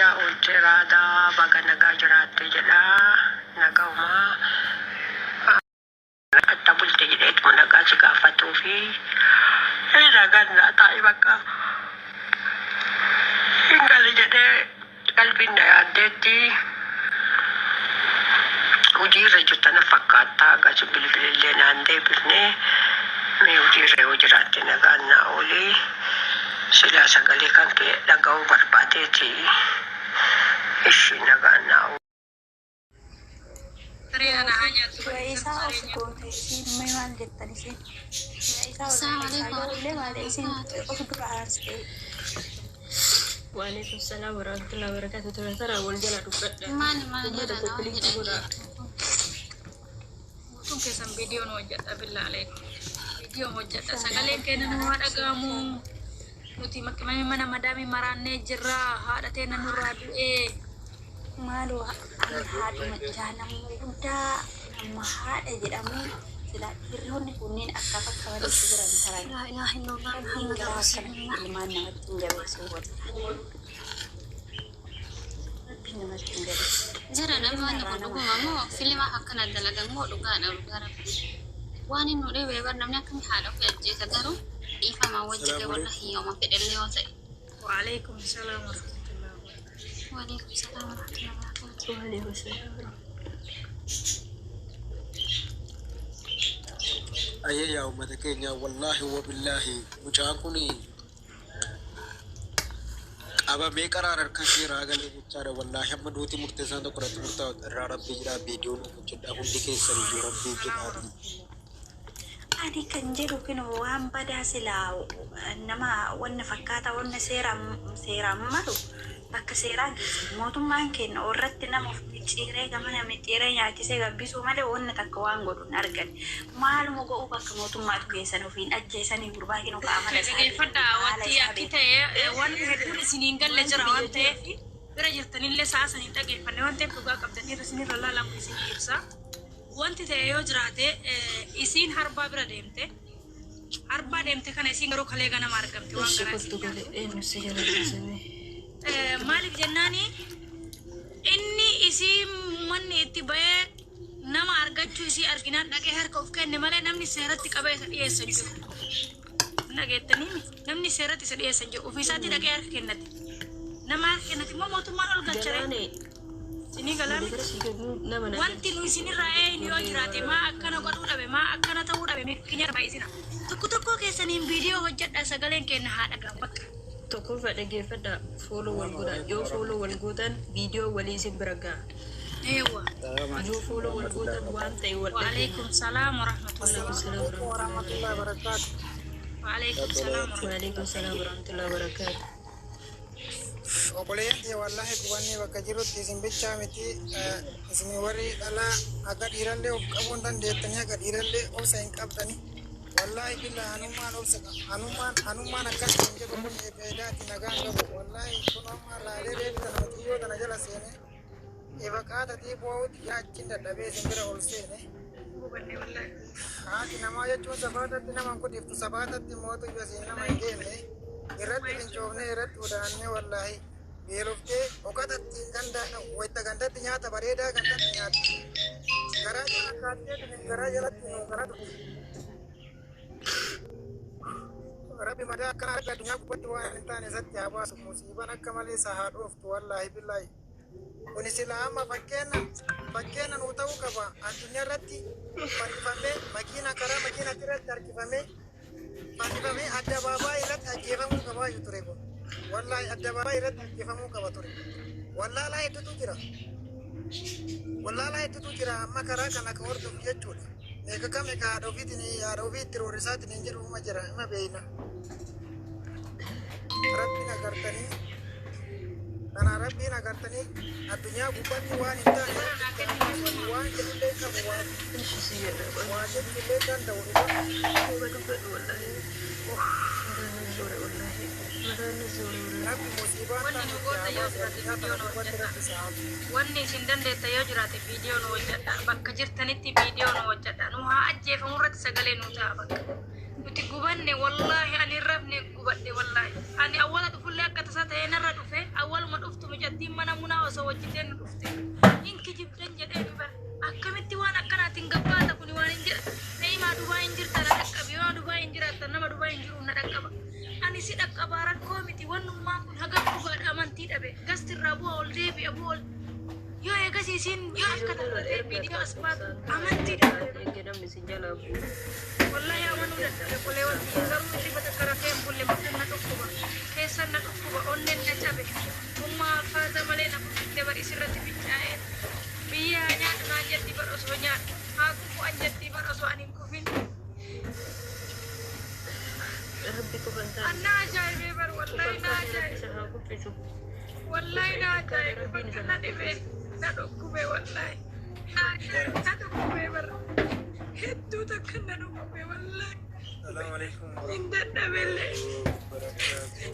Fayyaa ooltee raadaa baga nagaa jiraatte jedha. Nagaumaa atta bulte jedheetuma nagaa si gaafatuu fi nagaan naa taa'i bakka hin gali jedhee qalbiin na yaaddeetti. Hojii irra jirta na fakkaata gasi bilbilillee naan deebifne mee hojii irra yoo jiraatte nagaan naa ooli silaa sagalee kan kee dhaga'uu barbaadeeti ishii nagaan naa ooli. Sareen ana haa nyaattu Du'a badii isaa sareen of nyaattu. goote isiin mee maal jettan isiin du'a isaa ol Assalamu balleessaa alaikum jiru illee maali warahmatullahi isiin wabarakatuh. of dura aarsite. Waalaikum salam warahmatullahi wabarakatuh. Tara tara wal jala dubbadha. Maali maal Ummata jedhan waan koppiliitii jedhan godhaa. jechuun kun. Guutuun keessan viidiyoo nu hojjedha billaa aleekum. Viidiyoo hojjedha sagaleen keenya nu haa dhaga'amu. Nuti maqimame mana madaamii maraannee jirra haadha teenya nurraa du'ee. Maaloo ani haadhuma jaalamuu guddaa nama haadha jedhamu silaa dhiironni kunneen akkaaf akka walitti jiran taran Laa ilaaha illallah rabbiin Muhammad garaa akkanatti Rasulullah. ilmaan namatti hin jabeessuu wallahi rabbiin namatti hin jabeessu Jara namni hirribna wanni irraa kun nama dhuguma moo filima akkana dalagan moo dhugaadha dhugaa rabbi. Waan inni nu dhibee bar namni akkami haadha ofii ajjeesa garuu dhiifama wajjillee Salaamu wallahi alaikum. yooma fedhellee yoo ta'e. Waalaikum salaam warahmatullahi wabarakatuh. Waalaikum salaam warahmatullahi wabarakatuh. Waalaikum salam. Ayyee yaa uummata keenya wallaahi wabillaahi mucaan kun qabamee qaraan harka seeraa galee jechaadha wallaahi hamma duuti murteessaan tokko irratti murtaa'u irraa rabbii jedhaa viidiyoo nuuf hojjedhaa hundi keessan iyyuu rabbii jedhaatii. Ani kan jedhu kun waan badaa silaa nama wanna fakkaataa wanna seeraan seeraan malu bakka seeraa geessan mootummaan keenya irratti nama of micciiree gamana micciiree nyaachisee gabbisuu malee wanna takka waan godhu hin argan maaluma godhuu bakka mootummaatu geessan ofiin ajjeesanii gurbaa kinu ka amala isaa beeku Dhaggeeffadhaa haala wanti isaa akki beeku ta'e wanni hedduun isiniin galle Wanti jira waan biyya jira. ta'eef bira jirtanillee sa'a saniin dhageeffanne waan ta'eef dhugaa qabdanii irra isinirra laalamu isinii ibsa. Wanti ta'e yoo jiraate isiin harbaa bira deemte. Harbaa deemte kana isiin garuu kalee ganama argamte waan Ishi garaa kottu isiin gale nyaatu. eenyu si jala dhiisame. Maaliif jennaani inni isii manni itti ba'ee nama argachuu isii arginaan dhaqee harka of kenne malee namni seeratti qabee isa dhiyeessa hin jiru. Hin dhageettanii namni seeratti isa dhiyeessa hin jiru. Ofii isaatii dhaqee harka kennate. Nama harka kennate immoo mootummaan ol galcharee. Galaane Isinii galaa Wali miti. bira si gaguu nama na Wanti nu isinirraa eeynu yoo jiraate maa akkana godhuu dhabe maa akkana ta'uu dhabe mikinya baay'isina. Tokko tokkoo keessaniin viidiyoo hojjedhaa sagaleen keenya haa dhaga'amu bakka. Tokkoffaa dhaggeeffadhaa follow wal godhaa yoo follow wal gootan viidiyoo walii isin bira ga'a. Eewwa. Yoo follow wal gootan waan ta'e wal dhageenya. Waalaikum salaam warahmatullahi Waalaikum salaam Assalamualaikum warahmatullahi warahmatullahi wabarakatuh. Waalaikum salaam Waalaikum salaam warahmatullahi wabarakatuh. Obboleeyyan tiyya wallahi gubannee bakka jirrutti isin bichaa miti isin warri dhalaa haga dhiirallee of qabuu hin dandeettanii haga dhiirallee obsa hin qabdani. Wallahi billahi anummaan obsa anummaan anummaan akkas hin jedhu kun faayidaati nagaan qabu. Wallahi kun amma laalee reefu tana muciyyoo tana jala seenee Eva qaatatii boo'utti yaa achiin dadhabee isin bira ol seene. Gubanne wallahi. Haati namaa jechuun sabaatatti nama hin gudiftu sabaatatti mootu asiin nama hin geenne irratti fincoofnee irratti udaannee wallaahi beeloftee okatatti ganda wayita gandatti nyaata bareedaa gandatti nyaatti garaa jala kaattee garaa jalatti nu garaa turte. Rabbi madaa akkana arga addunyaa gubbatti waan hin taane isatti haa baasu musiiban akka malee isa haa dhooftu wallaahi billaahi. Kuni silaa amma fakkeenna fakkeenna nuu ta'uu qaba. Addunyaa irratti fannifamee makiina karaa makiina irratti harkifamee fannifamee addabaabaayii irratti ajjeefamuu qabaa ture kun. Wallaahi addabaabaayii irratti ajjeefamuu qaba ture. Wallaalaa hedduutu jira. Wallaalaa hedduutu jira amma karaa kana ka hordofu jechuudha. Meeqa kame ka haadha ofiitiin haadha ofii itti roorrisaatiin hin jedhu uma jira ima beeyna. Rabbiin agartanii Kana rabbiin agartanii addunyaa gubbatti waan hin taane Bara naa rabbitti kenni haa baasu ani waan jedhullee hin qabu waan Ishi si jedha qoy. waa jechullee hin danda'u dhugaa. Dhuga dubbadhu wallahi. Mataan na zoore wallahi. Mataan na zoore wallahi. Rabbi musiibaan Wanni taane nu itti goota haa yoo baasu jiraate addunyaa viidiyoo tana nu gubbatti hojjedha. rabbi isa haa Wanni isin dandeetta yoo jiraate viidiyoo nu hojjedha. Bakka jirtanitti viidiyoo nu hojjedha. Nu haa ajjeefamu irratti sagalee nu ta'a bakka. Nuti gubanne wallaahi ani hin rafne gubadhe wallaahi. Ani awwala dhufullee akka tasaa ta'ee narra dhufe awwaluma dhuftu mucattiin mana Osoo wajji teennu dhufte hin kijibdan jedheeni bar. Akkamitti waan akkanaatiin gabbaata kuni waan hin jedha. Na'imaa Dubaay hin jirta, na dhaqqabi. Yoo Dubaay hin jiraattan, nama Dubaay hin jiru na dhaqqaba. Ani si dhaqqabaa, rakkoo miti. Wannummaan kun hagam dhugaadha, amantii dhabe. Gastirraa bu'a ol deebi'a, bu'a ol yoo eegas isiin akka taatee viidiyoo as baatu amantii dhabe. Eegee namni si jalaa bu'u. Wallahi amanuu dadhabe. Qolee wanti garuu hirriba takka rafee hin bulle. Mataan na dhukkuba, keessan na dhukkuba, onneen na cabe. Ummaa alfaata malee na kuffifte bar. Isirratti fincaa'ee biyya haa nyaadhu naan jetti bar. Osoo nyaadhu haa kufu an jetti bar, osoo ani hin kufin. Rabbi qofan taane. An na ajaa'ibee bar, wallahi Qofan na taane, Rabbi ajaa'ibe. isa haa kuffisu. Wallahi na Qofan taane, ajaa'ibe. Rabbiin isa Bakka na haa dhibee kuffisu. na dhukkube, wallahi na dhukkube bar, hedduu takka na dhukkube wallahi. السلام عليكم Hin dadhabellee. وبركاته.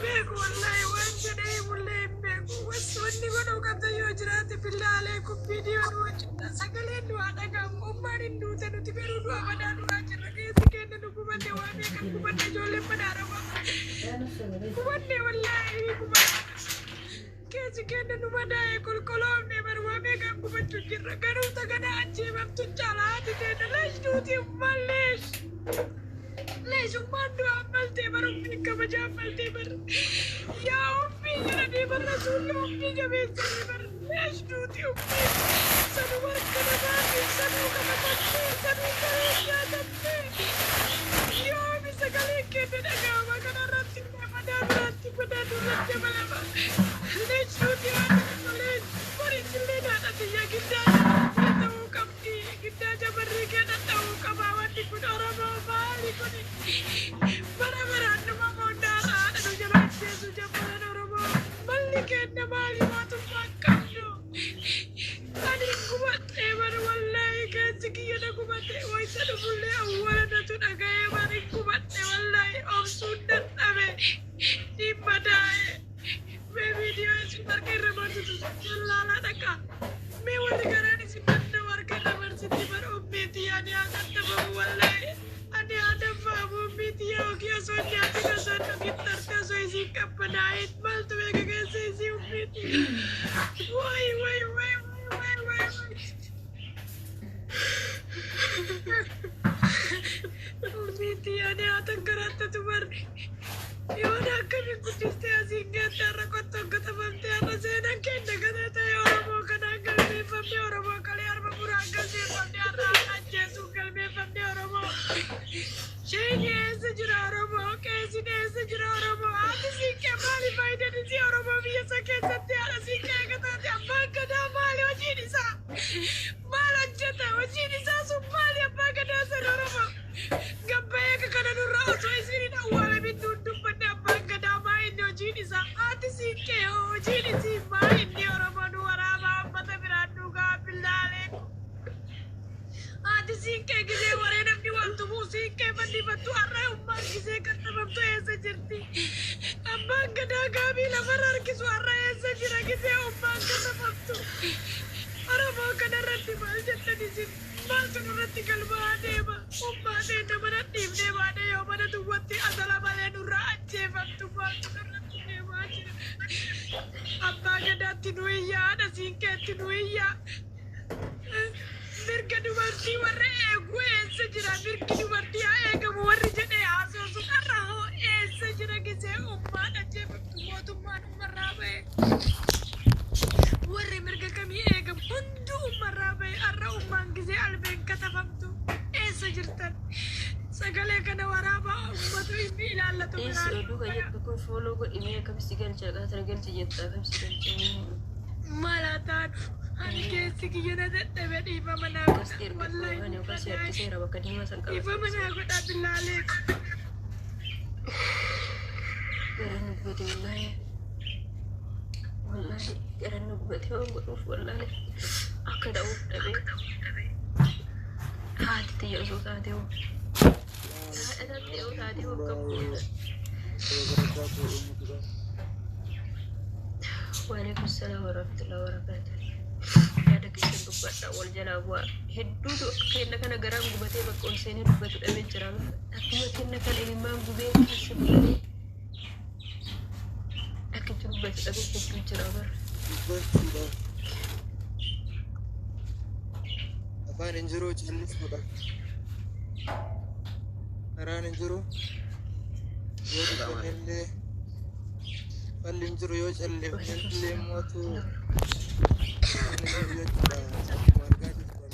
Beeku wallahi, waan jedhee mullee hin beeku. Wanni godhuu qabda yoo jiraate, billaa aleekum, viidiyoon hojjedha. Sagaleen nu haa dhagahamu. Ummaan hin duute, nuti garuu du'a madaa du'aa jirra. Keessi keenya nu gubanne, waa meeqa gubanne, ijoolleen madaarama. Gubanne, wallahi gubanne. Keessi keenya nu madaa'e, kolkoloofne bar, waa meeqa gubachuu jirra. Garuu tagana ajjeefamtu caalaa haati teenya leesh duuti ummaan leesh. Leeshummaan du'aa maltee bar, uffii kabajaa maltee bar. Yaa uffii jedhanii bar, rasuulli uffii jabeessanii bar. Leesh duuti uffii. Sanuu harka namaatiin, sanuu kabajattee, sanuu qabeenyaa tattee. Yoomi sagaleen keenya dhaga'ama kanarratti madaa biraatti madaa duratti dabalama. Leesh duuti haadha leesh. Borisillee haadha tiyya giddaa jabarree ta'uu qabdi. Giddaa jabarree keenya ta'uu qaba. Wanti kun Oromoo maali kuni? Bara baraan dhuma mooddaa haadha nu jala ajjeesu jabaran Oromoo. Malli keenya maali, mootummaa qabdu? Ani gubadhee bar, wallahi keessi kiyya na gubate. Wayita dhufullee awwaala natu dhaga'ee bari, gubadhe wallahi, obsuun dadhabe. Dhimma daa'e. Mee viidiyoo isin harka irra marsitu jallaalaa dhaqa. Mee warri garaan isin danda'u harka irra marsitti bar, ummiiti yaani haa qattabamu wallahi. Ani haa danfaamu ummiiti yaa yookiin osoo nyaatin, osoo dhugin tarte, osoo isiin qabbanaa'in maaltu beeka keessa isii ummiiti. Wayi wayi wayi wayi wayi wayi. Ummiiti yaani haa tankarattatu bar. Yoona akkami guddistee asiin geette, har'a qottoon katabamte, har'a seenaan keenya kana ta'e. Oromoo kanaan galmeeffamne, Oromoo kalee harma muraan galmeeffamne, har'a haadha ajjeesuun galmeeffamne Oromoo. Sheeni eessa jira Oromoo? Qeesiin eessa jira Oromoo? Haati siinqee maali faayidaan isii Oromoo biyya isa keessatti? Haadha siinqee eega taate, abbaan gadaa maali hojiin isaa? Maal hojjeta? Hojiin isaa sun maali, abbaa gadaa san Oromoo? Gabbayee akka kana nurraa osoo isiin hin awwaalamin nuun dubbanne. Abbaan gadaa maa inni hojiin isaa? Haati siinqee hoo hojiin isii maa inni Oromoo? Nu waraabaa ummata biraan dhugaa, billaalee. Haati siinqee gisee waree namni wal tumuu siinqee fannifattu, har'a ummaan gisee kattabamtu eessa jirti? Abbaan gadaa gaabii lafarra harkisu har'a eessa jira gisee ummaan kattabamtu? Oromoo kanarratti maal jettan isin? Maaltu nurratti galmaa'aa deema? Ummaa teenya mana dhiifnee baanee yoo mana duwwatti asala malee nurraa ajjeefamtu, maaltu nurratti deemaa jira? Abbaa gadaatti nu iyyaa, haadha siinqeetti nu iyyaa. Mirga dubartii warra eegu eessa jira? Mirgi dubartii haa eegamu warri jedhee haasoo sun har'a hoo eessa jira gisee ummaan ajjeefamtu, mootummaan ummarraa ba'e? Warri mirga kamii eegamu hunduu ummarraa ba'e, har'a ummaan gisee albeen katafamtu eessa jirtan? Sagalee kana waraabaa, ummatu inni ilaallatu Dhiisi biraan. oduu kan jettu kun follow godhi, mee akkamsi galcha, qaatara galchi jetta, akkamsi galcha? Malataan ani keessi kiyya na dadhabe, dhiifama naa Akkasitti godha erga wallahi. waan yookaan si harkiseera bakka diimaa san Dhiifama qabata. naa godha, billaalee. Garaan nu gubate wallahi. Wallahi garaan nu gubate, waan godhuuf wallahi akka ta'uuf dhabee. Haati tiyya osoo taate hoo, haadha taate yoo taate hoo akkam goota? وبركاته. وعليكم السلام ورحمة الله وبركاته. Yaada keessan dubbadha, wal jalaa bu'aa. Hedduutu akka kenna kana garaan gubatee bakka ol seenee dubbatu dhabee jira. Akkuma kenna kana imimmaan gubee keessa gubatee akka jiru. dubbatu dhabe hedduu jira bara. Dubbachuudhaaf afaan hin jiru, callisuudha. Karaan hin jiru, yoo dubbannellee falli hin jiru, yoo callifnellee mootu falli hin jiru jechuudha. Akkuma argaa jirtan.